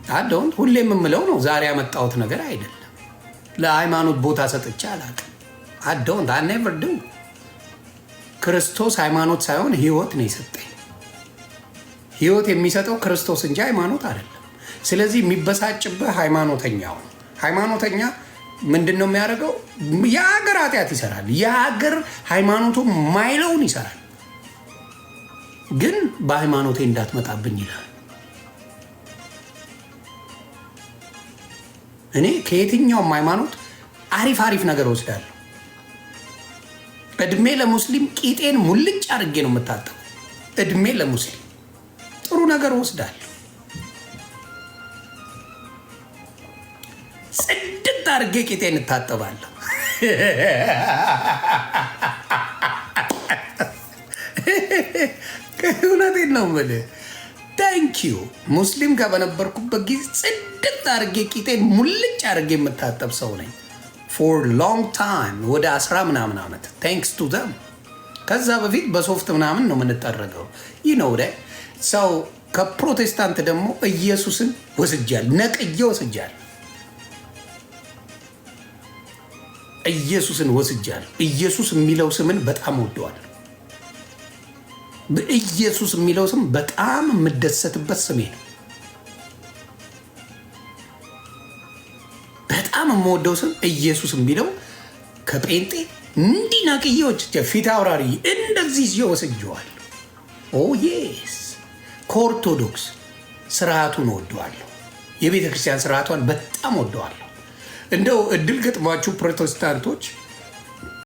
I don't፣ ሁሌም የምለው ነው። ዛሬ ያመጣሁት ነገር አይደለም። ለሃይማኖት ቦታ ሰጥቼ አላውቅም። I don't, I never do። ክርስቶስ ሃይማኖት ሳይሆን ህይወት ነው የሰጠኝ። ህይወት የሚሰጠው ክርስቶስ እንጂ ሃይማኖት አይደለም። ስለዚህ የሚበሳጭብህ ሃይማኖተኛው ነው። ሃይማኖተኛ ምንድን ነው የሚያደርገው? የሀገር ኃጢአት ይሰራል። የሀገር ሃይማኖቱ ማይለውን ይሰራል። ግን በሃይማኖቴ እንዳትመጣብኝ ይላል። እኔ ከየትኛውም ሃይማኖት አሪፍ አሪፍ ነገር ወስዳለሁ። እድሜ ለሙስሊም ቂጤን ሙልጭ አድርጌ ነው የምታጠበው። እድሜ ለሙስሊም ጥሩ ነገር ወስዳለሁ። ጽድት አድርጌ ቂጤን እታጠባለሁ። እውነቴን ነው የምልህ። Thank you። ሙስሊም ጋር በነበርኩበት ጊዜ ጽድት አድርጌ ቂጤን ሙልጭ አድርጌ የምታጠብ ሰው ነኝ። For long time፣ ወደ 10 ምናምን ዓመት፣ thanks to them። ከዛ በፊት በሶፍት ምናምን ነው የምንጠረገው። ይህ ነው ሰው። ከፕሮቴስታንት ደግሞ ኢየሱስን ወስጃል፣ ነቅዬ ወስጃል። ኢየሱስን ወስጃል። ኢየሱስ የሚለው ስምን በጣም ወደዋል። በኢየሱስ የሚለው ስም በጣም የምደሰትበት ስሜ ነው። በጣም የምወደው ስም ኢየሱስ የሚለው ከጴንጤ እንዲህ ነቅዬ ወስጄ፣ ፊት አውራሪ እንደዚህ ወስጄዋለሁ። Oh yes፣ ከኦርቶዶክስ ስርዓቱን ወደዋለሁ። የቤተ ክርስቲያን ስርዓቷን በጣም ወደዋለሁ። እንደው እድል ገጥሟችሁ ፕሮቴስታንቶች